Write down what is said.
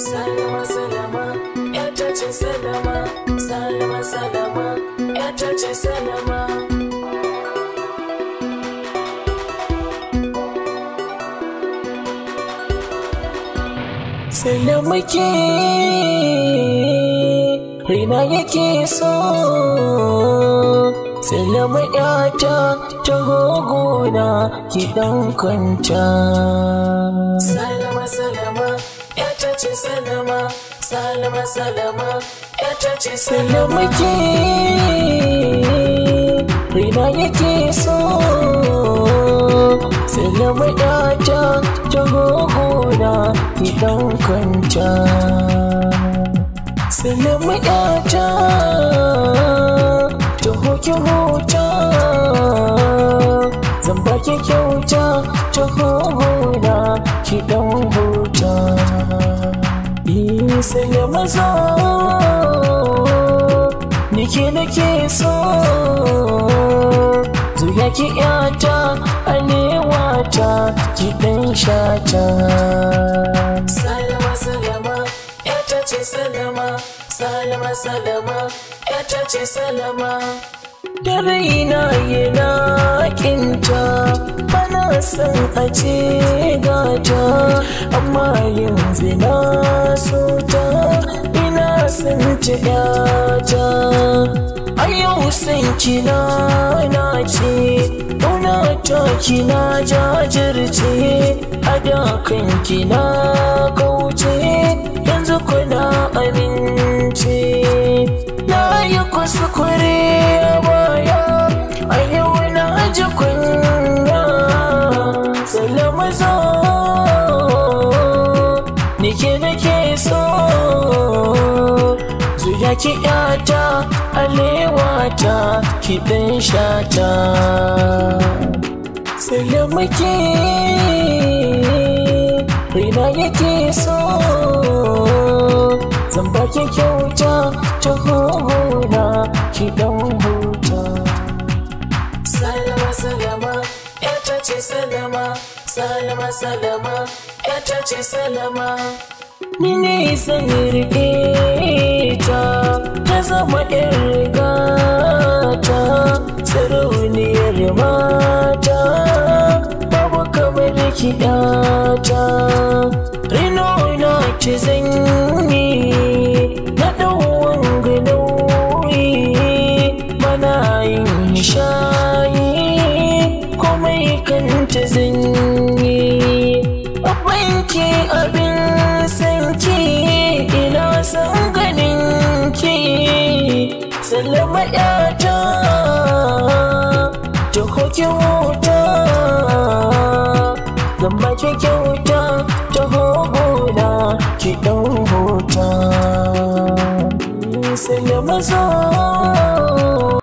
Salama salama, 'yata ce salama, salama salama, 'yata ce salama. Salama ke raina yake so, salama 'yata ta gogona ki ɗan kwanta. Salama salama, 'yata ce salama, salama salama, 'yata ce salama ke raina yake so, salama 'yata ta gogona ki ɗan kwanta. Salama 'yata taho ki huta, zan baki kyauta ta gogona ki ɗan huta. Salama zo, nike nake so, zuya ki 'yata alewata ki ɗan shata. Salama salama, 'yata ce salama, salama salama, 'yata ce salama. Da raina yana ƙinta, bana son a ce gata, amma yanzu na so ta, ina son ta 'yata. A yau son ki na nace, ƙauna ta ki na jajirce, a da kan ki na kauce, yanzu kuna amince. Na yi kuskure a baya, a yau na ji kunya. Salama zo, nike nake so, zuya ki 'yata alewata ki ɗan shata. Salama ke raina yake so, zan baki kyauta ta gogona ki ɗan huta. Salama salama, 'yata ce salama, salama salama, 'yata ce salama. Ni ne zan riƙe ta, ta zama 'yar gata, sarauniyar mata, babu kamar ki 'yata. Raino na ki zan yi, na ɗau wanga nauyi, bana yin shayi, komai kanta zan yi. Abbanki abin sanki, ina son ganin ki. Salama 'yata, taho ki huta, zan baki kyauta ta gogona ki ɗan huta. Salama zo.